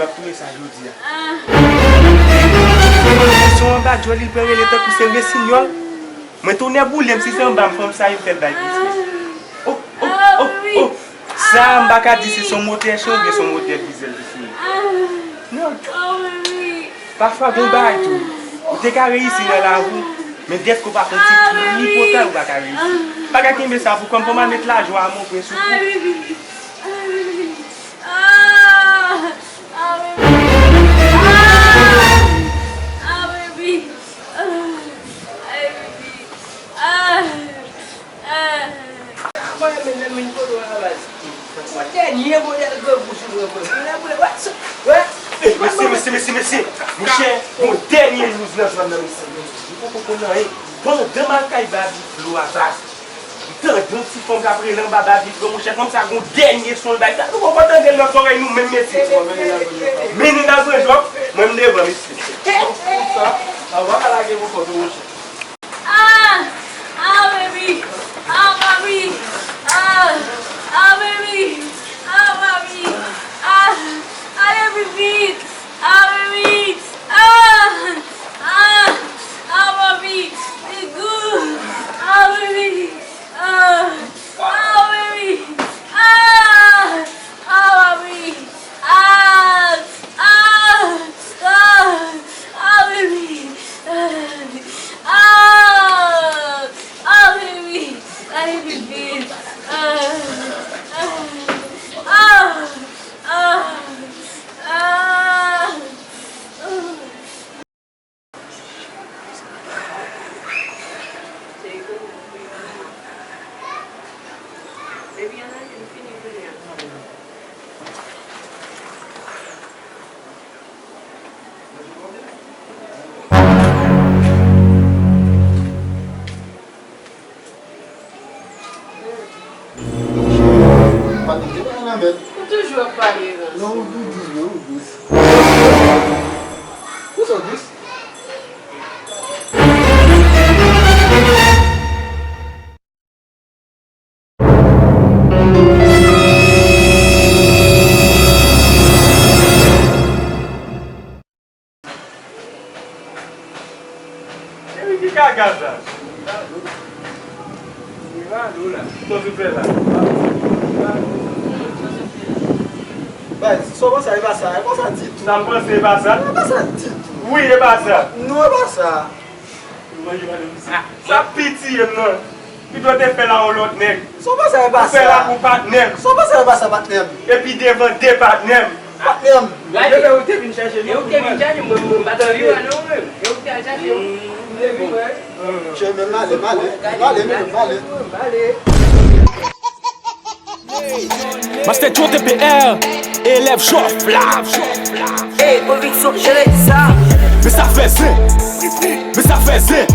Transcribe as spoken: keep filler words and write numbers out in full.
W ap touye sa jodi a. Se yon anba djòl li pran rele tankou se resinyòl. Mwen tou nèboule m si se anba m fanm sa yo fè l bay plis. Oh, oh, oh, oh. Sa m pa ka di si se yon motè chen oubyen se yon motè dizèl li fini. Non. Pafwa gen bagay tou. Ou te ka reyisi nan lavi w, men dèske w pa fè yon ti tripotaj ou pa ka reyisi. Pa ka kenbe sa pou kò m, fò m al met lajwa a mon prince sou kou. Ah! Ah, baby! Ah! Ah, baby! Ah! Ah, baby! Ah! Ah! Ah! Mwen renmen lè m vin kote w la baz. Mwen dènye modèl grangou sou mwen, mwen. Mwen, mwen, wè, wè. Ey, mesye, mesye, mesye, mesye. Monchè, yon dènye news nan zòn nan, mesye. Ou poko konn anyen. Pandan m al kay Baby Flow a baz, m tande yon ti fanm k ap rele anba Baby Flow, monchè, fanm sa gon dènye son l bay. Sa nou poko tande l nan zòrèy nou menm, mesye. Mennen nan granjòf, mwen m devan, mesye. Konsa, sa va lage pou kont ou, monchè. Ah! Ah, baby! Ah, mommy! Ah! Ah, baby! Ah, mommy! Ah! Ah, baby! Ah, baby! Ah! Ah! Ah, mommy! Li gou! Ah, baby! Ah! Ah, baby! Ah! Ah, mommy! Ah! Ah! Ah! Ah, baby! Ah! Ah! Ah, baby! Ah, baby! Ah! Ah! Ah! Ah! Ah! Ou toujou ap pale, Rans. Non, ou dous, ou dous. Ou sa dous? Epi ki kaka sa? Li malo la. Kòman w fè la? Bay, sa w panse a, e pa sa, e pa sa ditou. Sa m panse, e pa sa? E pa sa ditou. Wi, e pa sa. Non, e pa sa. Sa pitiye m nan. Pito te fè l a yon lòt nèg. Sa w panse a, e pa sa. Ou fè l ak yon patnè m. Sa w panse a, e pa sa, patnè m. Epi devan de patnè m. Patnè m. Gade, e ou te vin chache nou. E ou te vin chache mwen, mwen pa t anvi wè non, mwen. E ou te al chache yo. M te vin wè. Che, men m ale, m ale. M ale, men m ale. M ale. Master Joe T P R, elèv Jòf la. Ey, konviksyon, jere sa. Men sa fè zen. Men sa fè zen.